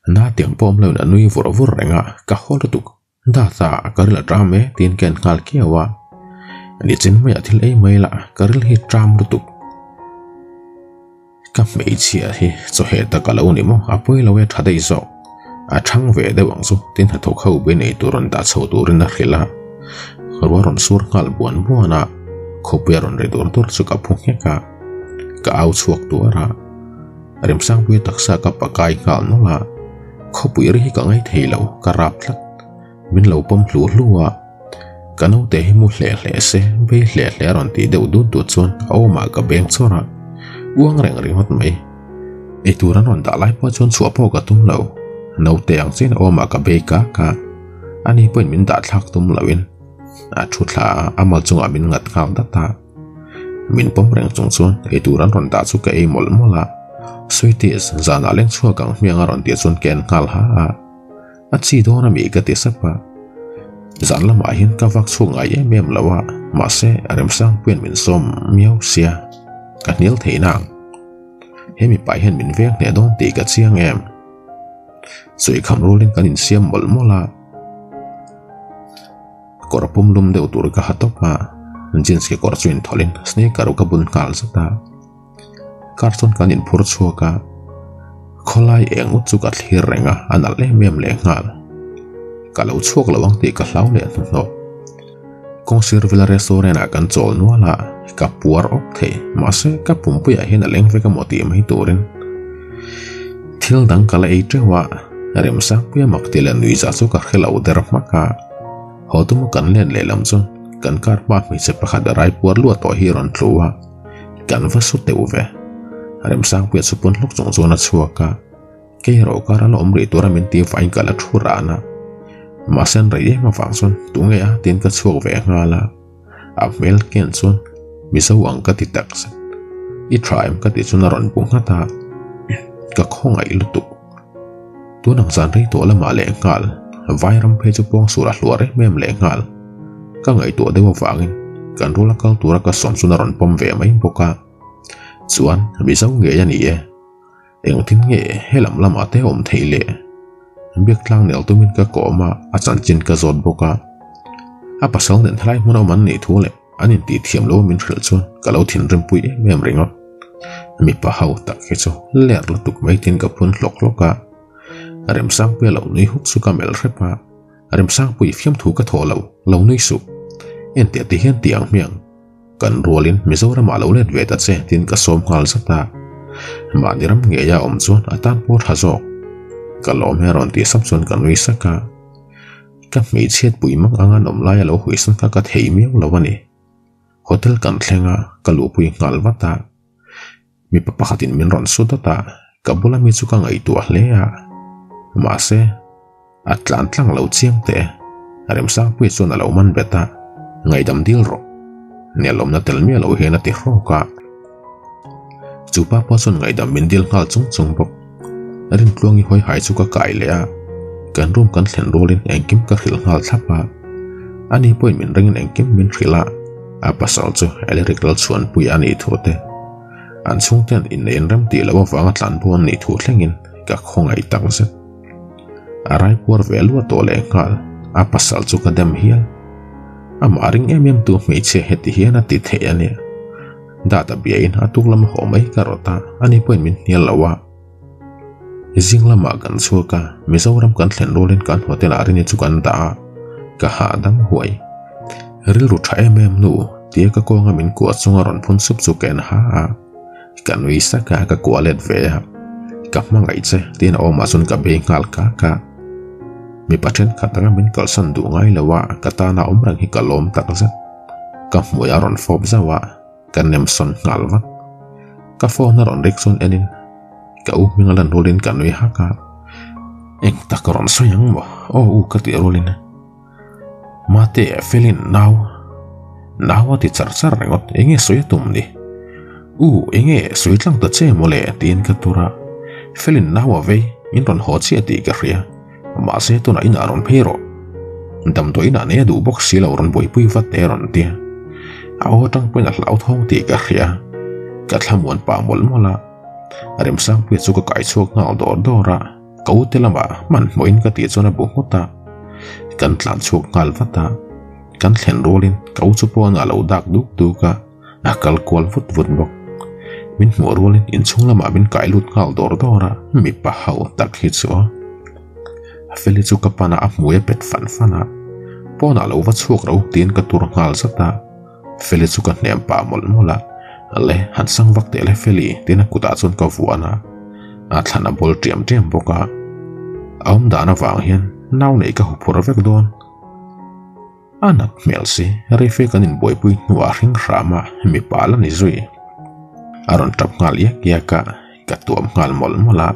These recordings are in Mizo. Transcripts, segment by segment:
Na tiang pawh awm loin a nui vur vur reng a, ka haw lutuk. Data ka ril a ṭam e tiin ka en nghal kiau a. Nichin maiah thil ei mai la, ka ril hi ṭam lutuk. Ka hmeichhia hi chawheh tak a lo ni maw? A pawi lo e tha daih zawk. A chhang ve deuh ang chu tin hnathawk ho be nei tur rawn dah chho turin a hrilh a. Ruah rawn sur nghal buan buan a, khawpui a rawn ri dur dur chu ka phu nghek a. Ka au chhuak tuar a, Remsangpuia taksa ka pakai nghal nawlh a, khawpui ri hi ka ngai thei lo, ka rap tlat. Min lo pawm hlu hlu a, ka naute hi mu hle hle se, vei hle hle a rawn tih deuh dut dut chuan a awmah ka beng chawr a, uang reng ringawt mai. Eitur an rawn dah lai pawh chuan chhuah pawh ka tum lo, naute ang chiin a awmah ka bei kak a, ani pawhin min dah thlak tum loin a thu thla a, a mal chungah min ngat nghal dat a. Min pawm reng chung chuan eitur an rawn dah chu ka ei mawlh mawlh a, Sweeties, zanah leng chhuak ang hmiang a rawn tih chuan ka en nghal ha a. A chi dawn a mi ka ti sap a, zan lamah hian ka vak chhuak ngai em em lo a, mahse Remsangpuia'n min sawm miau sia, ka hnial thei nang. He mipa hian min veng hneh dawn tih ka chiang em? Chuikham rulin kan insiam mawlh mawlh a, kawr pum lum deuh tur ka ha tawp a, jeans kekawr chu inthawlhin sneaker ka bun nghal zat a. Car chuan kan inphur chhuak a, khawlai eng ut chu ka thlir reng a, a nalh em em leh nghal. Ka lo chhuak lo ang tih ka hlau leh hnuhnawh. Kawngsir vela restaurant ah kan chawl nual a, ka puar awk thei, mahse ka pumpuiah hian a leng vek amaw tih mai turin thil dang ka la ei teuh a, Remsangpuia mak tih leh nuihza chu ka hre lo der hmak a, haw tuma kan let lehlam chuan kan car hma hmeichhe pakhat a rai puar luat tawh hi a rawn tlu a. Kan va su teuh ve. Remsangpuia chu pawn hlawk chung chuan a chhuak a, kei erawh kar a la awm rih tura min ti vain ka la thu ran a. Mahse an rei em avang chuan tunge a tiin ka chhuak ve nghal a, a hmel ken chuan Mizo ang ka ti tak zet. I tha em ka tih chuan a rawn bu nghat a, ka khawngaih lutuk. Tun ang zan rei tawh lamah leh nghal Vairam phei chu pawng sur a hluar em em leh nghal. Ka ngaihtuah deuh avangin kan rula kal tura ka sawm chuan a rawn pawm ve mai bawk a. Chuan Mizo ngei a ni e. Engtin nge helam lamah te awm theih le? Biak tlang nel tumin ka kawm a, a chanchin ka zawt bawk a. A pasal nen helai hmuna awm an nih thu leh an intih thiam lo a min hrilh chuan ka lo thinrim pui em em ringawt. Mipa ho tak hi chu ler lutuk mai tin ka phun hlawk hlawk a. Remsangpuia lo nui huk chu ka melh hrep a. Remsangpui fiamthu ka thaw lo, lo nui suh. Enteh ti hian ti ang hmiang. Kan rualin Mizoramah lo let ve ta che tiin ka sawm nghal zat a. Mahni ram ngeia awm chuan a tan pawh tha zawk. Ka lawm he rawn tih sap chuan ka nui sak a. Ka hmeichhiat pui mang anga an awm laia lo huisan kha ka thei miau lo a ni. Hotel kan thleng a, ka luhpui nghal vat a. Mipa pakhatin min rawn su dawt a, ka bula mi chu ka ngaihtuah hle a. Mahse, a tlan tlang lo chiang teh e. Remsangpuia chuan a lo man bet a, Ngaihdam dil rawh. Nelawmna tel miah loh hian a ti hrawk a. Chu pa pawh chuan ngaihdam min dil nghal chung chung bawk. Rintluangi hawi hai chu ka kai leh a, kan room kan thlen rualin engkim ka hrilh nghal thlap a. Ani pawhin min ringin engkim min hrilh a, a pasal chu Alaric Lalchhuanpuia a nih thu te, an chhungten innei an rem tih loh avanga tlanbo an nih thu thlengin ka khawngaih tak zet. A raipuar ve luat tawh leh nghal, a pasal chu ka dem hial. Amah ring em em tu hmeichhia heti hian a ti thei a nia. Data biain a tuk lama haw mai ka rawt a, ani pawhin min hnial lo a. Zing lamah kan chhuak a, Mizoram kan thlen rualin kan hotel ah rini chu kan dah a, ka hahdam huai. Rilru tha em em nu, tia ka kawnga min kuah chunga rawn phun sup chu ka en ha a. Ka nui sak a, ka kuah let ve a. Ka hmangaih che, tiin a awmah chuan ka bei nghal kak a. Mipa thenkhat anga min kalsan duh ngai lo a, ka tana awm reng hi ka lawm takzet. Ka hmui a rawn fawp zauh a, ka nem sawn nghal vat. Ka phone a rawn rik chuan enin ka u hming a lan rualin ka nui hak a, Eng tak rawn sawi ang maw? Aw u ka tih rualin Mate Felin nau nau a ti char char ringawt, enge sawi a tum ni? U enge sawi tlang ta che maw le? tiin ka tur a, Felin nau a vei, in rawn haw chiah tih ka hria. Mahse tunah inah rawn phei rawh. Damdawi inah nei a duh bawk si lo rawn buaipui vat e rawn ti. A aw atang pawhin a hlauthawng tih ka hria. Ka thlamuan pah mawlh mawlh a. Remsangpuia chu ka kai chhuak nghal dawr dawr a. Ka u te lamah hmanhmawhin ka tih chuan a bu nghut a, kan tlan chhuak nghal vat a, kan thlen rualin ka u chu pawnah a lo dak duk duk a, a kal kual vut vut bawk. Min hmuh rualin inchhung lamah min kai lut nghal dawr dawr a, mipa ho tak hi chu a Feli chu ka pana a hmui a pet fan fan a, pawnah lo va chhuak ro tiin ka tur nghal zat a. Feli chu ka hnem pah mawlh mawlh a, Le, han sang vak teh le Feli, tiin a kutah chuan ka vuan a, a thlan a bawl ṭiam ṭiam bawk a. A awm dan avang hian nau neih ka huphurh vek dawn. A nat hmel si, reife kan inbuaipui hnuah hring hram a, mipa la ni zui. A rawn ṭap nghal iak iak a, ka tuam nghal mawlh mawlh a.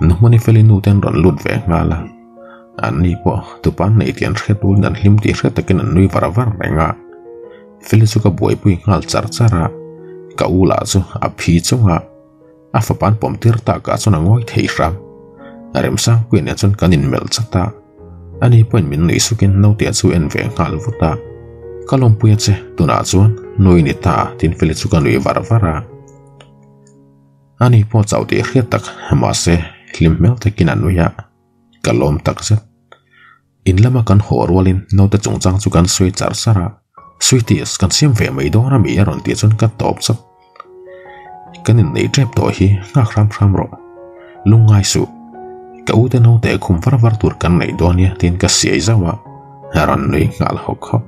Nuhmani Feli nu te an rawn lut ve nghal a. An ni pawh tupan nei tih an hriat rualin an hlim tih hriat takin an nui var var reng a. Feli chu ka buaipui nghal char char a, ka u lah chu a phi chung a, a fapa an pawm tir takah chuan a ngawi thei hram. Remsangpuia nen chuan kan inmelh chat a, ani pawhin min nuih sukin naute chu en ve nghal vut a. Ka lawmpui a che, tunah chuan nui ni ta tiin Feli chu ka nuih var var a. Ani pawh chauh tih hriat tak mahse hlim hmel takin a nui a. Ka lawm tak zet. In lama kan haw rualin naute chungchang chu kan sawi char char a, Sweeties kan siam ve mai dawn a mi a rawn tih chuan ka tawp chawp. Kan inneih tep tawh hi nghak hram hram rawh. Lungngai suh. Ka ute naute khum var var tur kan neih dawn nia tiin ka siai zauh a, a rawn nui nghal hawk hawk.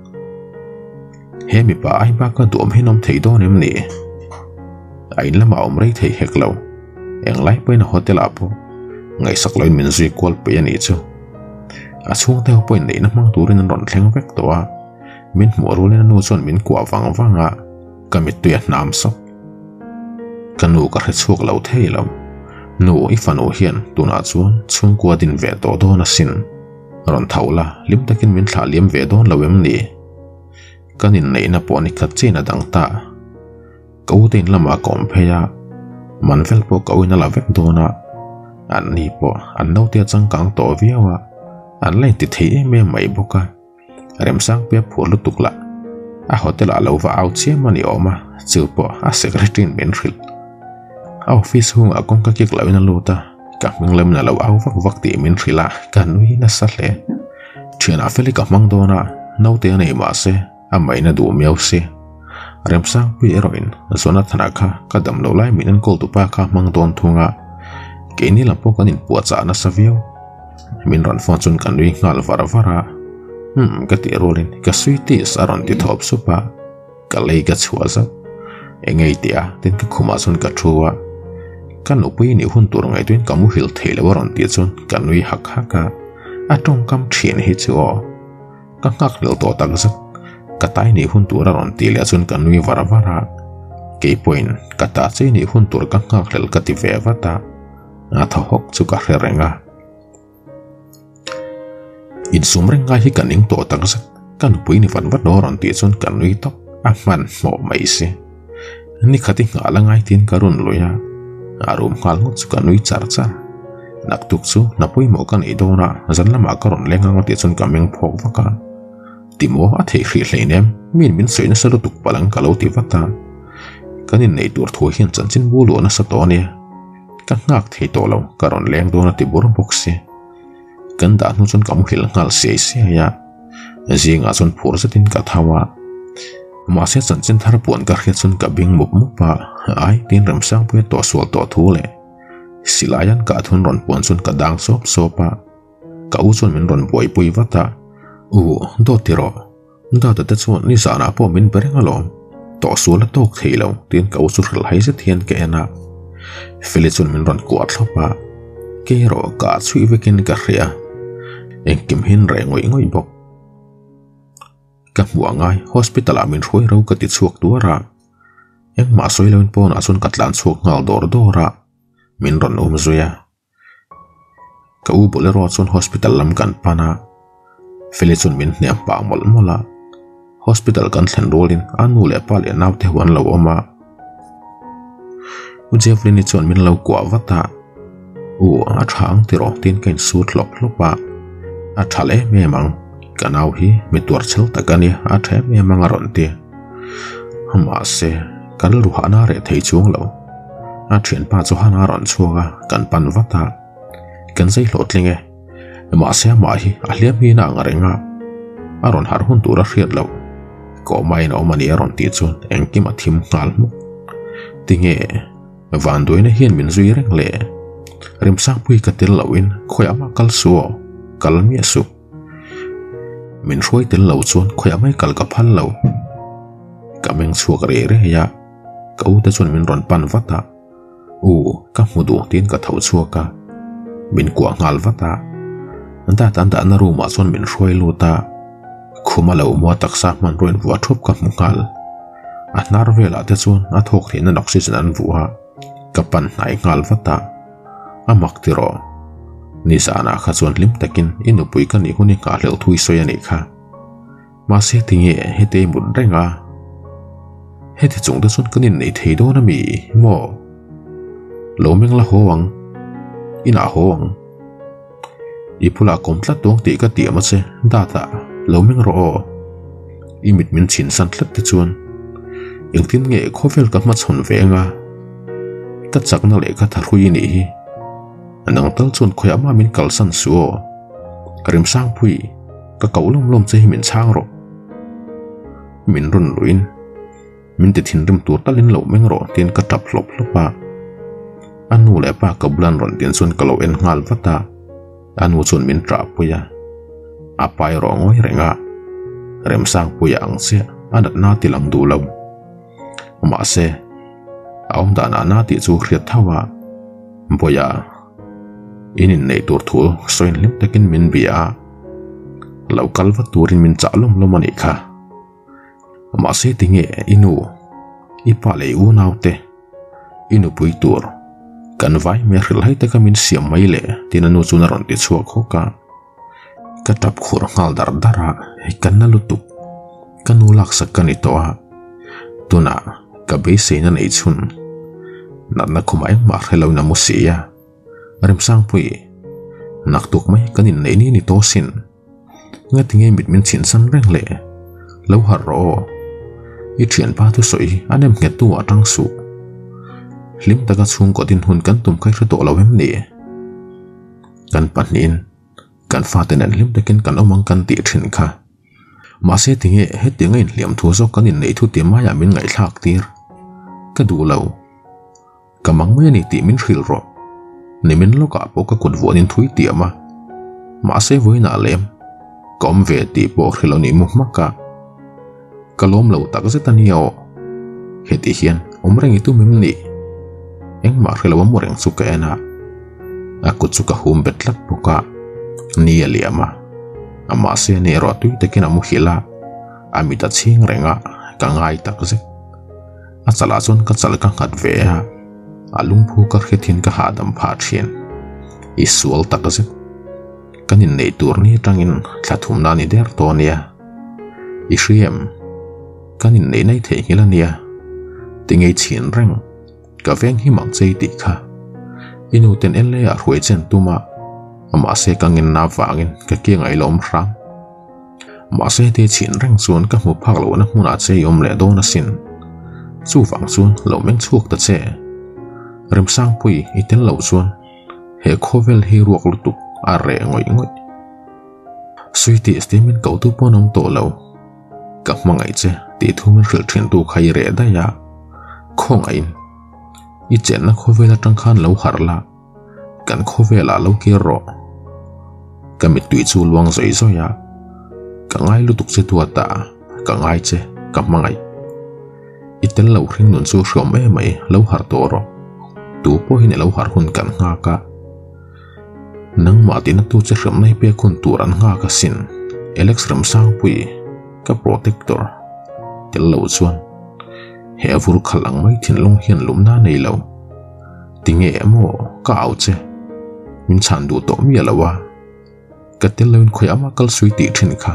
He mipa ai baka duhawm hi an awm thei dawn em ni? A in lamah a awm rei thei hek lo. Englai pawhin a hotel ah pawh ngaihsak loin min zui kual peih a nih chu. A chhungte ho pawhin neihna hmang turin an rawn thleng vek tawh a, min hmuh rualin a nu chuan min kuah vang vang a, ka mittui a hnam sawk. Ka nu ka hre chhuak lo thei lo. Nu, i fanu hian tunah chuan chhungkua din ve tawh dawn asin. Rawn tho la, hlim takin min thlah liam ve dawn lo em ni? Kan inneihna pawh ni khat chiin a dang ta. Ka ute in lamah ka awm phei a, man vel pawh ka uin a la vek dawn a, an ni pawh an naute a changkang tawh viau a, an la inti thei em em mai bawk a, Remsangpuia phur lutuk lah a hotel ah lo va au chiam a ni awm a, chu pawh a secretary in min hrilh. A office chhungah kawngka kik loin a lut a, ka hming lam in a lo au vak vak tih min hrilh a, ka nui nasa hle. Thianah Feli ka hmang dawn a, naute a nei mahse, A maina duh miau si. Remsangpui erawhin Jonathana kha ka dam loh lai min enkawl tupa kha hmang dawn thung a, keini lam pawh kan inpuahchah nasa viau. Min rawn phone chuan ka nui nghal var var a, Umm ka tih rualin ka sweeties a rawn ti thawp sup a, ka lei ka chhuah zauh. Eng ei tih a tin ka khumah chuan ka thu a, ka nupui nih hun tur ngaihtuahin ka muhil thei lo a rawn tih chuan ka nui hak hak a, a tawngkam thin hi chu aw. Ka nghak hlel tawh tak zet, ka tai nih hun tur a rawn tih leh chuan ka nui var var a, keipawhin ka ta chei nih hun tur ka nghak hlel ka ti ve vat a, a thaw hawk chu ka hre reng a. Insum reng ngai hi ka ning tawh tak zet, ka nupui ni vat vat lo a rawn tih chuan ka nui tawp, a hmanhmawh mai si. Ni khat i nghah la ngai tiin ka run lui a, a rum nghal ngawt chu ka nui char char. Naktuk chu hna pawimawh ka neih dawn a, zan lamah ka rawn leng ang a tih chuan ka meng phawk vak a. Timaw a theih hrih hleinem, miin min sawi nasa lutuk palh ang ka lo ti vat a. Kan inneih tur thu hian chanchin bu luah nasa tawh a nia. Ka nghak thei tawh lo, ka rawn leng dawn a ti bur bawk si. Kan dah hnu chuan ka muhil nghal siai siai a, zingah chuan phur zetin ka tho a, mahse chanchin thar puan ka hriat chuan ka bing mup mup a, ai tiin Remsangpuia tawh sual tawh thu leh silai an kah thun rawn puan chuan ka dang sawp sawp a, ka u chuan min rawn buaipui vat a, u dawt ti rawh, data te chuan nizanah pawh min be reng alawm, tawh sual a tawk thei lo tiin ka u chu hrilh hai zet hian ka en a, Feli chuan min rawn kuah thlawp a, kei erawh ka chhuih vekin ka hria, engkim hian reh ngawih ngawih bawk. Ka hmuh angai hospital ah min hruai ro ka ti chhuak tuar a, engmah sawi loin pawnah chuan ka tlan chhuak nghal dawr dawr a, min rawn um zui a. Ka u Bolero chuan hospital lam kan pan a, Feli chuan min hniam pah mawlh mawlh a, hospital kan thlen rualin a nu leh pa leh naute ho an lo awm a, U Jevlin-i chuan min lo kuah vat a, U a tha ang tiraw tiin ka insut hlawp hlawp a, a tha leh em em ang, ka nau hi mi tuar chhel tak a nia a tha em em ang a rawn ti. Mahse ka rilru hahna a reh thei chuang lo. A thianpa chu hana a rawn chhuak a, kan pan vat a. Kan zai hlawhtling e. Mahse amah hi a hliam hi na ang reng a, a rawn harh hun tur a hriat loh. Kawhma in a awm a ni a rawn tih chuan engkim a thim nghal hmuk. Tinge vanduaina hian min zui reng le? Remsangpui ka tel lohin khawiah mah kal suh aw, kal miah suh. Min hruai tel lo chuan khawiah mai kal ka phal lo. Ka meng chhuak reh reh a, ka ute chuan min rawn pan vat a. U, ka hmu duh tiin ka tho chhuak a, min kuah nghal vat a. Data an dahna room ah chuan min hruai lut a, khum a lo mua taksa hmanrua in vuah thup ka hmu nghal. A hnar velah te chuan a thawk theih nan oxygen an vuah a, ka pan hnai nghal vat a. A mak tiraw? Nizanah kha chuan hlim takin i nupui ka nih hun i nghahhlelh thui sawi a nih kha. Mahse tinge heti mut reng a? Heti chung te chuan kan innei thei dawn a mi maw? Lo meng la haw ang, inah haw ang. I bulah kawm tlat duang tih ka tiam a che, Data, lo meng rawh aw. I mit min chhin san tlat te chuan engtin nge khawvel ka hmachhawn ve anga? Ka chakna leh ka thahrui i nih hi. Nang tal chuan khawiah mah min kalsan suh aw. Remsangpui. Ka koh lawm lawm che hi min chhang rawh. Min rawn luhin min ti thinrim tur talin lo meng rawh tiin ka tap hlawp hlawp a. A nu leh pa ka bulan rawn din chuan ka lo en nghal vat a. A nu chuan min ṭah pui a. A pa erawh ngawi reng a. Remsangpuia ang chiah a natna ti lang duh lo. Mahse, a awm danah na tih chu hriat tho a. Bawiha. In inneih tur thu sawiin hlim takin min bia a, lo kal vat turin min chah lawm lawm a nih kha. Mahse tinge i nu, i pa leh i unaute, i nupui tur kan vai mai hrilh hai taka min siam mai le tiin a nu chuan a rawn ti chhuak hawk a. Ka tap khur nghal dar dar a, hei ka na lutuk, ka nu laksak ka ni tawh a, tunah ka beiseina neih chhun natna khumah engmah hre loin a mu si a, Remsangpui, naktuk mai kan inneih ni ni tawh sin, ngatinge mit min chhinsan reng le, lo harh rawh aw, i thianpa thusawi hi a nem nghet tu ah tang suh, hlim taka chhungkaw din hun kan tum kha i hre tawh lo em ni? Kan pahnihin kan fate nen hlim takin kan awm ang kan tih thin kha. Mahse tinge hetianga inhliam thu zawk kan inneih thu ti maiah min ngaihthlak tir. Ka duh lo. Ka mang mai a ni tih min hrilh rawh. Nimin lawkah pawh ka kut vuanin thui tiam a. Mahse vawiinah lem ka awm ve tih pawh hrilh a nih mu hmak a. Ka lawm lo tak zet a nia aw. Heti hian awm reng i tum em ni? Engmah hre lo a mu reng chu ka en a, a kut chu ka hum bet tlat bawk a, ni a liam a, mahse ni erawh tui takin a muhilh a, a mit a chhing reng a, ka ngai tak zet. A chalah chuan ka chal ka nghat ve a, a lungphu ka hrethin ka hahdam phah thin. I sual tak zet. Kan inneih tur ni atangin thla thumna a ni der tawh a nia. I hria em? Kan inneih nai theihnghilh a nia. Tingei chhin reng. Ka veng hi mang che i tih kha. I nu ten LA ah hruai chen tum a, mahse ka ngenna avangin ka ke ngaih lawm hram. Mahse heti chhin reng chuan ka hmu phak lohna hmunah che i awm leh dawn asin. Chuvang chuan lo meng chhuak ta che. Remsangpui i tel loh chuan he khawvel hi ruak lutuk a reh ngawih ngawih. Sweetie tia min ko tu pawh an awm tawh lo. Ka hmangaih che tih thu min hrilh thin tu kha i reh daih a, khawngaihin i chenna khawvel atang khan lo harh la, kan khawvelah lo kir rawh. Ka mittui chu luang zawi zawi a, ka ngai lutuk che tuata, ka ngai che, ka hmangaih. I tel lo hring nun chu hriawm em mai, lo harh tawh rawh. Tu pawhin i lo harh hun kan nghak a. Nangmah tina tu che hriamna hi pek hun tur an nghak asin, Alex Ramsangpui, ka protector, tel lo chuan he a vur khalh ang mai thinlung hian lumna a nei lo. Tinge emaw ka au che, min chhan duh tawh miah lo a, ka tel loin khawiah mah kal sui tih thin kha,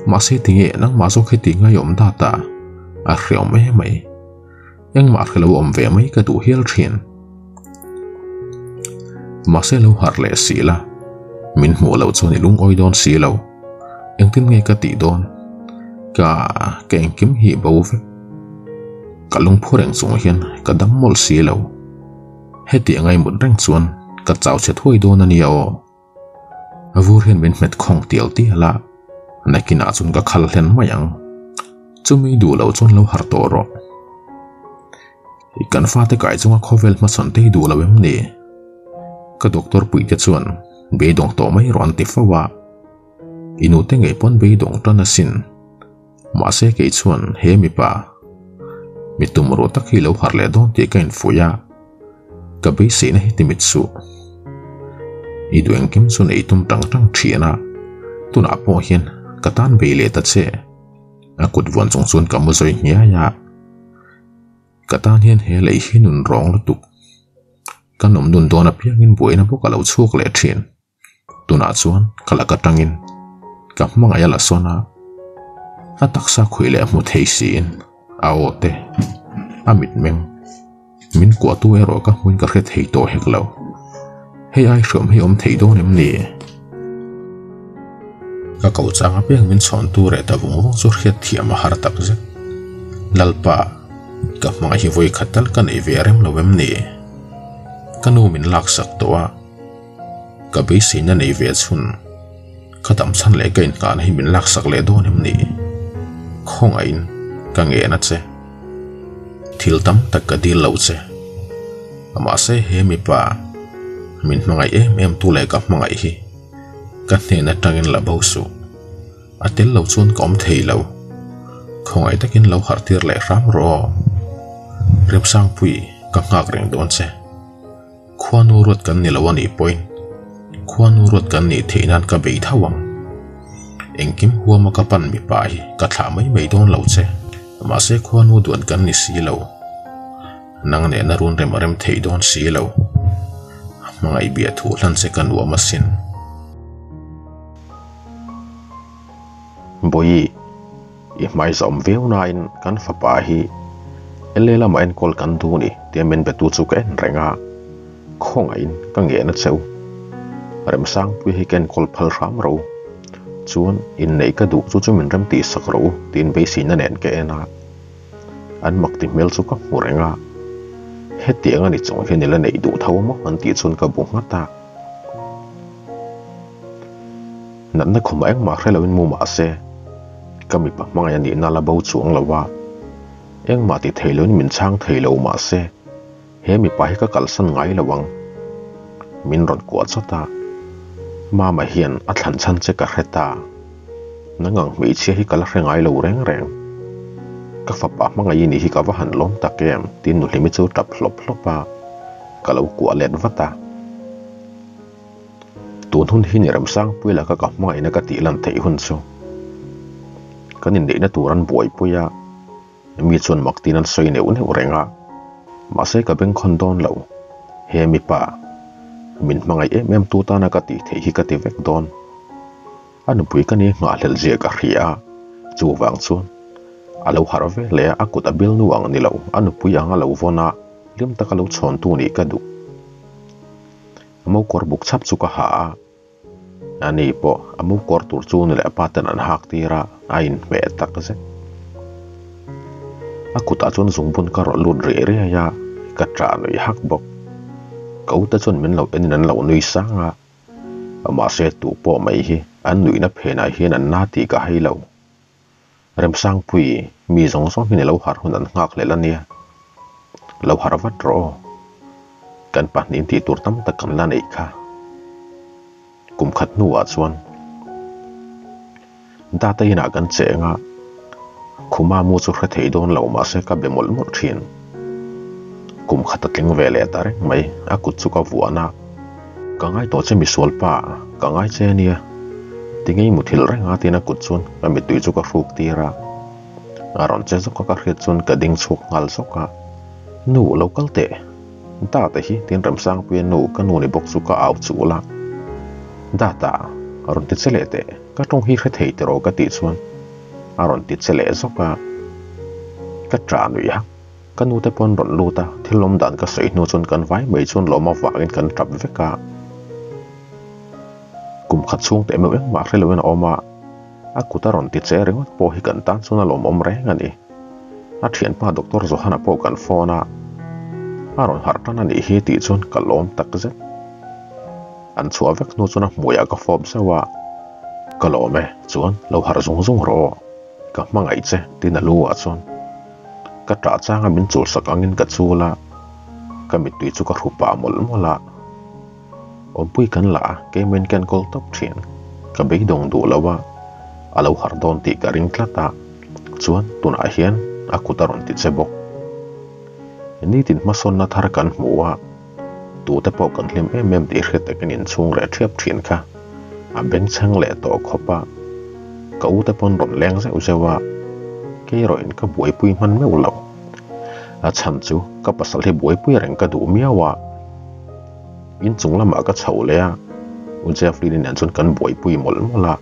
mahse tinge nangmah zawk heti ngaiawm data a hreawm emai. Engmah hre lo awm ve mai ka duh hial thin. Mahse lo harh leh si la, min hmuh loh chuan i lungawi dawn si lo. Engtin nge ka tih dawn? Ka ka engkim hi bo vek. Ka lungphu reng chung hian ka dam mawlh si lo. Heti angai mut reng chuan Ka chau chhe thuai dawn a nia aw. Vur hian min hmet khawng tial tial a, nakinah chuan ka khal hlen mai ang. Chumi duh loh chuan lo harh tawh rawh. Kan fate kai chunga khawvel hmasawn te hi duh lo em ni? Ka doctor puite chuan beidawng tawh mai rawh an ti fo a. I nute ngei pawn beidawng tan asin. Mahse kei chuan he mipa mi tum ruh tak hi lo harh leh dawn tih ka infuih a, ka beiseina hi ti mit suh. I duh engkim chu nei tum tang tang thin a, tunah pawh hian ka tan bei leh ta che. A kut vuan chung chuan ka mu zawi hniai a, ka tan hian he lei hi nun rawng lutuk. Ka nawm nun dawn apiangin buaina bawk a lo chhuak leh thin. Tunah chuan ka lak atangin ka hmangaih a la sawn a, a taksa khuih leh hmu thei siin a aw te, a mitmeng min kuahtu erawh ka hmuin ka hre thei tawh hek lo. Hei ai hriawm hi awm thei dawn em ni? Ka ko chang apiang min chhawntu reh ta vung vung chu hriat thiam a har tak zet. Lalpa, ka hmangaih hi vawi khat tal ka nei ve rem lo em ni? Ka nu min laksak tawh a. Ka beiseina nei ve chhun, ka dam chhan leh ka inngahna hi min laksak leh dawn em ni? Khawngaihin ka ngen a che. Thil tam tak ka dil lo che. Mahse he mipa min hmangaih em em tu leh ka hmangaih hi ka hnen atangin la bo suh. A tel lo chuan ka awm thei lo. Khawngaih takin lo harh tir leh hram rawh aw. Remsangpui, ka nghak reng dawn che. Khuanu ruat kan ni lo a nih pawhin khuanu ruat kan nih theih nan ka bei tho ang. Engkim huama ka pan mipa hi ka thlah mai mai dawn lo che. Mahse khuanu duan kan ni si lo. Nang nena run rem a rem thei dawn si lo. Hmangaih bia thu hlan che ka nuam asin. Bawihi, i hmai zawm viau nain kan fapa hi LA lamah enkawl kan duh ni tia min betu chu ka en reng a, khawngaihin ka ngen a cheu. Remsangpui hi ka enkawl phal hram ro. Chuan inneih ka duh chu chu min rem tih sak ro tiin beiseina nen ka en a. An mak ti hmel chu ka hmu reng a, hetiang a ni chung hian i la neih duh tho maw an tih chuan ka bu nghat a. Natna khumah engmah hre loin mu mah se, ka mipa hmangaih a nihna la bo chuang lo a, engmah ti thei loin min chhang thei lo mah se, he mipa hi ka kalsan ngai lo ang. Min rawn kuah chawt a, Mama hian a thlan chhan che ka hre ta. Nang ang hmeichhia hi ka la hre ngai lo reng reng. Ka fapa hmangaih i nih hi ka va han lawm tak em tiin Nuhlimi chu tap hlawp hlawp a, ka lo kuah let vat a. Tun hun hi ni Remsangpui laka ka hmangaihna ka tih lan theih hun chu kan inneihna tur an buaipui a, mi chuan mak tin an sawi neuh neuh reng a, mahse ka bengkhawn dawn lo. He mipa, min hmangaih em em tu tana ka tih theih hi ka ti vek dawn. A nupui ka ni nghahhlelh zia ka hria a, chuvang chuan a lo harh ve leh a, a kut a bilnu ang ni lo, a nupui ang a lo vawn a, hlim taka lo chhawntu nih ka duh. A mo kawr buk chhap chu ka ha a, ani pawh a mo kawr tur chu nu leh a pa ten an hak tir a, a inhmeh tak zet. A kutah chuan zungbun ka rawlh lut riai riai a, ka ṭah nui hak bawk. Ka ute chuan min lo enin an lo nui sang a, mahse tu pawh mai hi an nuihna phenah hian an na tih ka hai lo. Remsangpui, mi zawng zawng hian i lo harh hun an nghak hlelh a nia. Lo harh vat rawh aw. Kan pahnih tih tur tam tak kan la neih kha. Kum khat hnuah chuan data inah kan cheng a, khuma mu chu hre thei dawn lo mahse ka be mawlh mawlh thin. Kum khat a tling ve leh ta reng mai, a kut chu ka vuan a. Ka ngai tawh che misual pa, ka ngai che ania. Tinge i muthilh reng a tiin a kut chuan ka mittui chu ka hruk tir a. A rawn che zawk a ka hriat chuan ka ding chhuak nghal zawk a. Nu, lo kal teh. Data hi tiin Remsangpuia nu ka nu ni bawk chu ka au chul a. Data, a rawn ti che leh teh, ka tawng hi hre thei tiraw ka tih chuan a rawn ti che leh zawk a. Ka ṭah nuih a. Ka nute pawh an rawn lut a, thil awm dan ka sawi hnu chuan kan vai mai chuan lawm avangin kan tap vek a. Kum khat chhung teh meuh engmah hre loin a awm a, a kut a rawn ti che ringawt pawh hi kan tan chuan a lawmawm reng a ni. A thianpa Doctor Johana pawh kan phone a, a rawn harh tan a nih hi tih chuan ka lawm tak zet. An chhuah vek hnu chuan a hmuiah ka fawp zauh a, Ka lawm e, chuan lo harh zung zung rawh aw, ka hmangaih che tiin a lu ah chuan ka ṭah changa min chulsak angin ka chul a, ka mittui chu ka hru pah mawlh mawlh a. Awmpui kan la a, keimah in ka enkawl tawp ṭhin, ka beidawng duh lo a, a lo harh dawn tih ka ring tlat a, chuan tunah hian a kut a rawn ti che bawk. Nitin hmasawnna thar kan hmu a. Tute pawh kan hlim em em tih hriat takin inchhung reh ṭhiap ṭhin kha a bengchheng leh tawh khawp a, ka ute pawn rawn leng zeuh zeuh a, kei erawhin ka buaipui hman meuh lo. A chhan chu ka pasal hi buaipui reng ka duh miau a, inchung lamah ka chho leh a, U Jeffrey-i nen chuan kan buaipui mawlh mawlh a.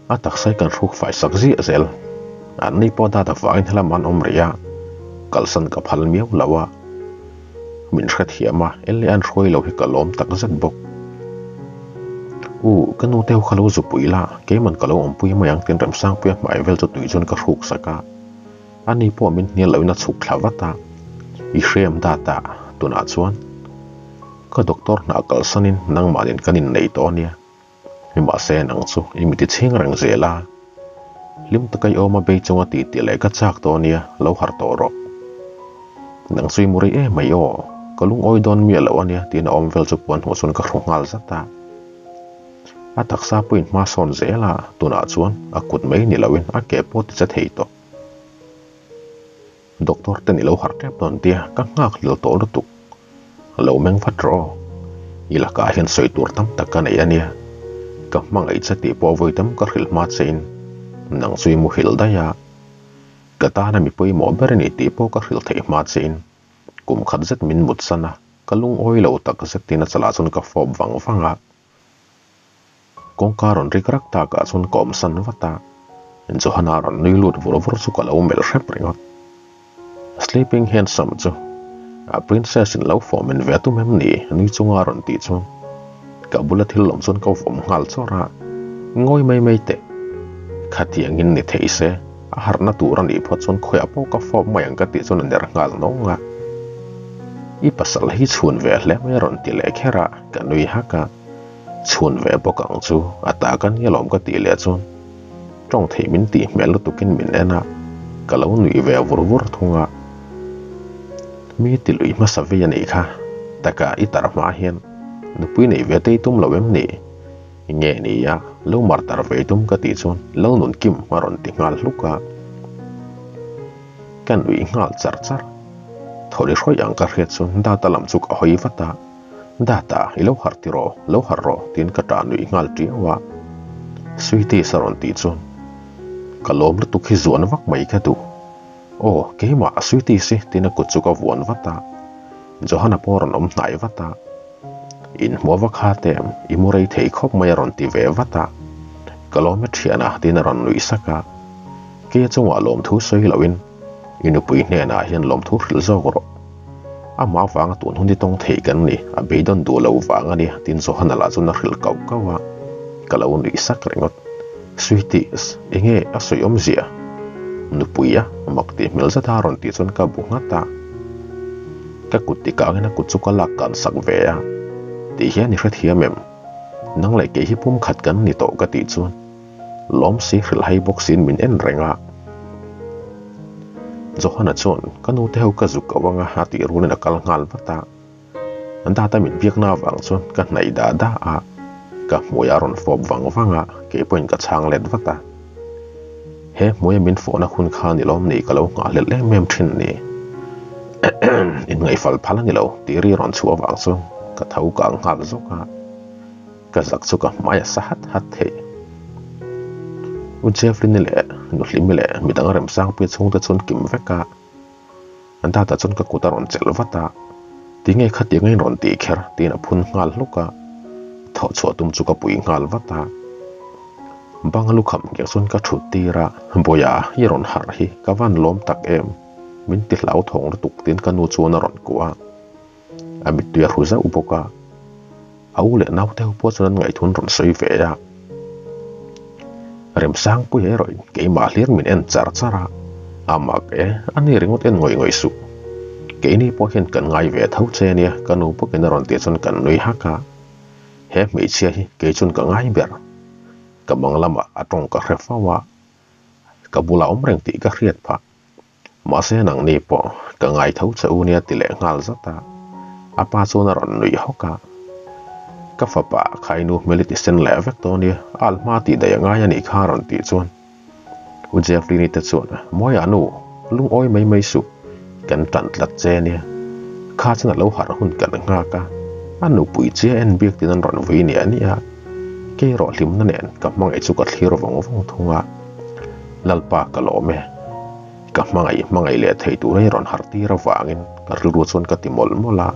A taksa hi kan hruk fai sak ziah zel. An ni pawh dat avangin helam an awm rih a, kalsan ka phal miau lo a. Min hrethiam a, Ellie an hruai lo hi ka lawm tak zet bawk. U, ka nu te ho kha lo zupui la, keiman ka lo awmpui mai ang tiin Remsangpuia hmai vel chu tui chuan ka hruk sak a. Ani pawh min hnial loin a chhuk thla vat a, I hrem dat a, tunah chuan ka doctor hna kalsanin nangmahnin kan innei tawh ania. Nimahse nang chu i miti chhing reng zel a, hlim taka i awm a bei chunga tih tih leh ka chak tawh ania, lo harh tawh rawh. Nang chu i mu rei em mai aw, ka lungawi dawn miah loh ania tiin a awm vel chu puan hmuh chuan ka hru nghal zat a. A taksa pawhin hma sawn zel a, tunah chuan a kut mai ni loin a ke pawh ti che thei tawh. Doctor ten i lo harh tep dawn tia ka nghak hlel tawh lutuk. Lo meng vat rawh aw. I lakah hian sawi tur tam tak ka nei a nia. Ka hmangaih che tih pawh vawi tam ka hrilh hma che in nang chu i muhil daih a. Ka tana mi pawimawh ber a ni tih pawh ka hrilh theih hma che in kum khat zet min mut san a, ka lungawi lo tak zet tiin a chalah chuan ka fawp vang vang a. Kawngka rawn rik rak takah chuan ka awm san vat a, Johanna rawn nui lut vur vur chu ka lo melh hrep ringawt. Sleeping Handsome chu a princess in lo fawm in ve a tum em ni? nui chunga a rawn tih chuan ka bula thil lawm chuan ka vawm nghal chawrh a, Ngawi mai mai teh, khatiangin ni thei se a harhna tur a nih phawt chuan khawiah pawh ka fawp mai ang ka tih chuan a ner nghal nawng a. I pasal hi chhun ve hle mai a rawn ti leh kher a, ka nui hak a. Chhun ve bawk ang chu a ta ka nia lawm ka tih leh chuan tawng theih min tih hmel lutukin min en a, ka lo nuih ve vur vur thung a. Mi ti lui hmasa vei a nih kha, taka i tar hma hian nupui neih ve te i tum lo em ni? Nge ni a, lo mar tar ve i tum ka tih chuan lo nun kim a rawn ti nghal hluk a. Ka nuih nghal char char. Thawli hrawih ang ka hriat chuan data lam chu ka hawi vat a. Data, i lo harh ti rawh, lo harh rawh, tiin ka ṭah nuih nghal ṭiau a. Sweetie sa rawn tih chuan ka lawm lutuk hi zuan vak mai ka duh. Aw, keimah, Sweetie si, tiin a kut chu ka vuan vat a. Johanna pawh a rawn awm hnai vat a. Inhmuh va kha tem, i mu rei thei khawp mai a rawn ti ve vat a. Ka lawm e ṭhian a, tiin a rawn nuih sak a. Keia chungah lawmthu sawi loin i nupui hnenah hian lawmthu hrilh zawk rawh. Amah avanga tun hun hi tawng thei kan ni, a beidawn duh lo vang a nia, tiin Johanna lah chuan a hrilh kauh kauh a, ka lo nuih sak ringawt. Sweeties, enge a sawi awmzia? Nupui a mak tih hmel zet a rawn tih chuan ka bu nghat a, ka kut ti kangin a kut chu ka lak kan sak ve a, tih hian i hrethiam em? Nang leh kei hi pum khat kan ni tawh ka tih chuan Lawm si hrilhhai bawk siin min en reng a. Johanna chuan ka nu te ho ka zuk ko anga a tih rualin a kal nghal vat a. Data min biakna avang chuan ka hnaih dah dah a, ka hmui a rawn fawp vang vang a, kei pawhin ka chhang let vat a. He hmuia min fawhna hun kha ni lawm ni ka lo nghahhlelh em em thin ni. Inngaihfal phal a ni lo tih ri rawn chhuah avang chuan ka tho kang nghal zawk a. Ka zak chu ka hmai a sa hat hat thei. U Jeffrey-ni leh Nuhlimi leh midang Remsangpuia chhungte chuan kim vek a, an data chuan ka kut a rawn chelh vat a, Tinge khatiang a inrawn tih kher? tiin a phun nghal hluk a, thawh chhuah tum chu ka pui nghal vat a. Bang lukham nghek chuan ka thut tir a, Bawiha i rawn harh hi ka van lawm tak em? Min ti hlauthawng lutuk tiin ka nu chuan a rawn kuah a. A mittui a hru zauh bawk a, a u leh naute ho pawh chuan an ngaihthun rawn sawi ve a. Remsangpuia erawh in keimah hlir min en char char a, a mak e, a ni ringawt en ngawih ngawih suh. Keini pawh hian kan ngai ve tho che ania ka nu bawkin a rawn tih chuan kan nui hak a. He hmeichhia hi kei chuan ka ngai ber. Ka bang lamah a tawng ka hre fo a, ka bulah awm reng tih ka hriat phah. Mahse nangni pawh ka ngai tho che u nia ti leh nghal zat a, a pa chuan a rawn nuih hawk a. Ka fapa khainu hmel i ti sen leh vek tawh nia, al hma tih daih a ngai a nih kha a rawn tih chuan U Jeffrey-ni te chuan Mawia nu, lungawi mai mai suh, kan tan tlat che nia. Kha chuan a lo harh hun kan nghak a, a nupui chia en biak tin an rawn vui nia nia. Kei erawh hlimna nen ka hmangaih chu ka thlir vawng vawng thung a. Lalpa ka lawm e. Ka hmangaih hmangaih leh thei tur hi rawn harh tir avangin ka rilru chuan ka ti mawlh mawlh a.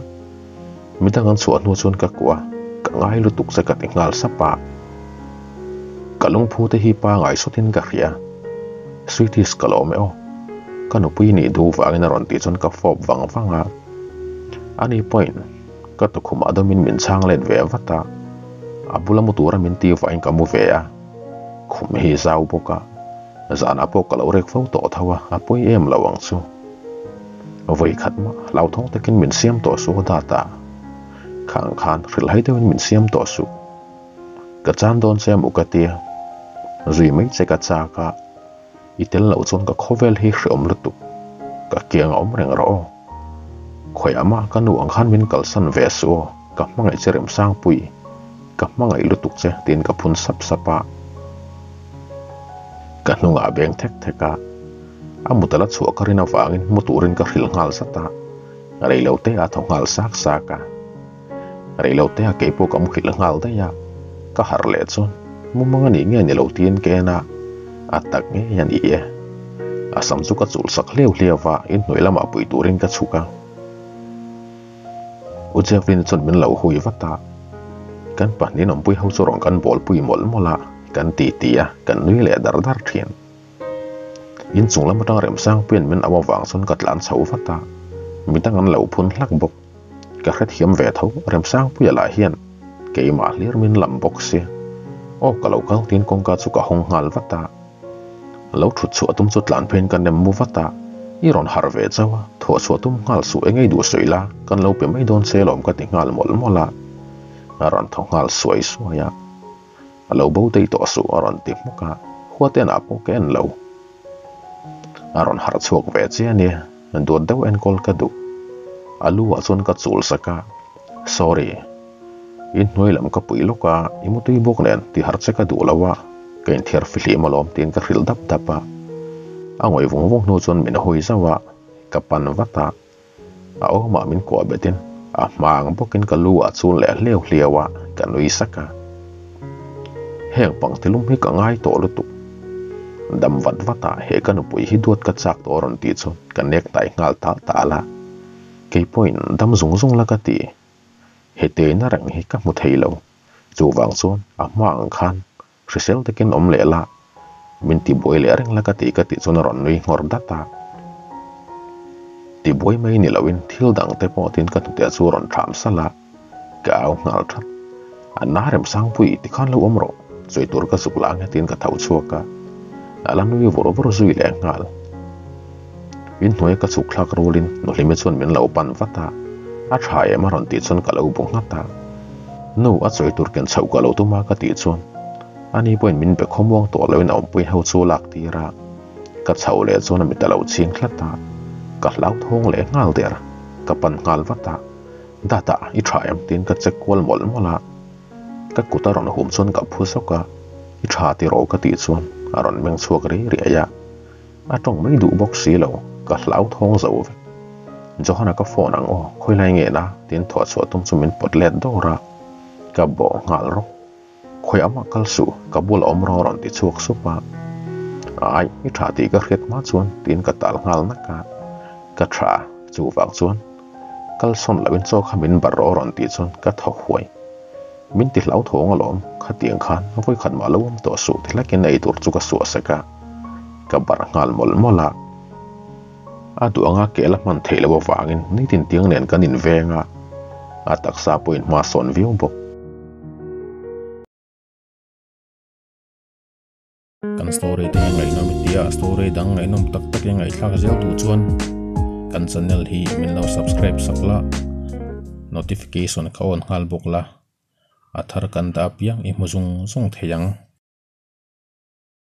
Midang an chhuah hnu chuan ka kuah a, ka ngai lutuk che ka ti nghal sap a. Ka lungphu te hi pangai sawtin ka hria. Sweeties ka lawm e aw. Ka nupui nih duh vangin a rawn tih chuan ka fawp vang vang a. Ani pawhin ka tukhumah dawmin min chhang let ve vat a. A bula mu tura min ti vahin ka mu ve a. Khum hi zau bawk a, zanah pawh ka lo rek fo tawh tho a, a pawi em lo ang chu. Vawi khat mah hlauthawng takin min siam tawh suh a dat a, khang khan hrilhhai deuhin min siam tawh suh. Ka chan dawn che maw ka tia, zui mai che ka chak a, i tel loh chuan ka khawvel hi hreawm lutuk, ka kiang a awm reng rawh aw. Khawiah mah ka nu ang khan min kalsan ve suh aw, ka hmangaih che Remsangpui, ka hmangaih lutuk che tiin ka phun sap sap a. Ka hnungah a beng thek thek a, a mut a la chhuah ka rin avangin mu turin ka hrilh nghal zat a, reilote a thaw nghal sak sak a. Reilote a keipawh ka muhilh nghal daih a, ka harh leh chuan mumang a nih nge ni lo tiin ka en a, a tak ngei a ni e. A sam chu ka chulh sak hliau hliau a, inhnuai lamah pui turin ka chhuk a. U Jeffrey-na chuan min lo hui vat a, kan pahnihin awmpui ho chu rawn kan bawl pui mawlh mawlh a, kan ti ti a, kan nui leh dar dar thin. Inchung lam atang Remsangpuia'n min auh avang chuan ka tlan chho vat a, midang an lo phun hlak bawk. Ka hrethiam ve tho, Remsangpuia lah hian keimah hlir min lam bawk si. Aw ka lo kal tiin kawngka chu ka hawng nghal vat a. Lo thut chhuah tum chu tlan pheiin ka nem mu vat a, I rawn harh ve chauh a, thawh chhuah tum nghal suh eng ei duh sawi la, kan lo pe mai dawn che lawm ka ti nghal mawlh mawlh a. A rawn thaw nghal suai suai a. A lo bo daih tawh suh a rawn ti hmuk a, huatenah pawh ka en lo. A rawn harh chhuak ve che a nia, duat deuh enkawl ka duh. A lu ah chuan ka chul sak a, Sorry, in hnuai lam ka pui lawk a, i mutui bawk nen ti harh che ka duh lo a, ka inthiar fihlim alawm tiin ka hrilh dap dap a. A ngawih vung vung hnu chuan min hawi zauh a, ka pan vat a. A awmah min kuah betin a hma ang bawkin ka lu ah chul leh hliau hliau a, ka nui sak a. Heng pangtilum hi ka ngai tawh lutuk. Dam vat vat ah he ka nupui hi duat ka chak tawh rawn tih chuan ka nek tai nghal tal tal a. Kei pawhin dam zung zung la ka ti. He teina reng hi ka hmu thei lo. Chuvang chuan a hma ang khan Hrisel takin awm leh la, min tibuai leh reng la ka ti ka tih chuan a rawn nui nghawr dat a. Tibuai mai ni loin thil dang te pawh tin ka hnute chu a rawn thlam salh a, ka au nghal that. A na Remsangpui tikhan lo awm rawh, sawi tur ka zuk la ang hetin ka tho chhuak a, a la nui vur vur zui leh nghal. Inhnuaia ka chhuk thlak rualin Nuhlimi chuan min lo pan vat a, a tha em a rawn tih chuan ka lo bu nghat a. Nu, a chawi tur ken chhoh ka lo tum a ka tih chuan ani pawhin min be khawmuang tawh loin a awmpui ho chu lak tir a, ka chhoh leh chuan a mit a lo chhing hlat a, ka hlauthawng leh nghal der, ka pan nghal vat a, Data, i tha em? tiin ka check kual mawlh mawlh a. Ka kut a rawn hum chuan ka phu zawk a, I tha tiraw ka tih chuan a rawn meng chhuak riai riai a. A tawng mai duh bawk si lo, ka hlauthawng zo vek. Johana ka phone ang aw, khawilai nge na? Tiin thawh chhuah tum chu min pawt let dawr a, ka bawh nghal rawk. Khawi amah kal suh, ka bulah awm rawh a rawn ti chhuak sup a. Ai, i tha tih ka hriat hma chuan tiin ka tal nghal nak a, ka tha chuvang chuan kalsawn loin chaw kha min bar rawh a rawn tih chuan ka thaw huai. Min ti hlauthawng alawm, khatiang khan vawikhat mah lo awm tawh suh ti hlakin ei tur chu ka suah sek a, ka barh nghal mawlh mawlh a. A duh anga ke la hman theih loh avangin nitin tiang nen kan inveng a, a taksa pawhin hma sawn viau bawk. Kan story te hi ngaihnawm i tia, story dang ngaihnawm tak tak i ngaihthlak zel duh chuan kan channel hi min lo subscribe sak la, notification kha on nghal bawk la. A thar kan dah apiang i hmu zung zung thei ang.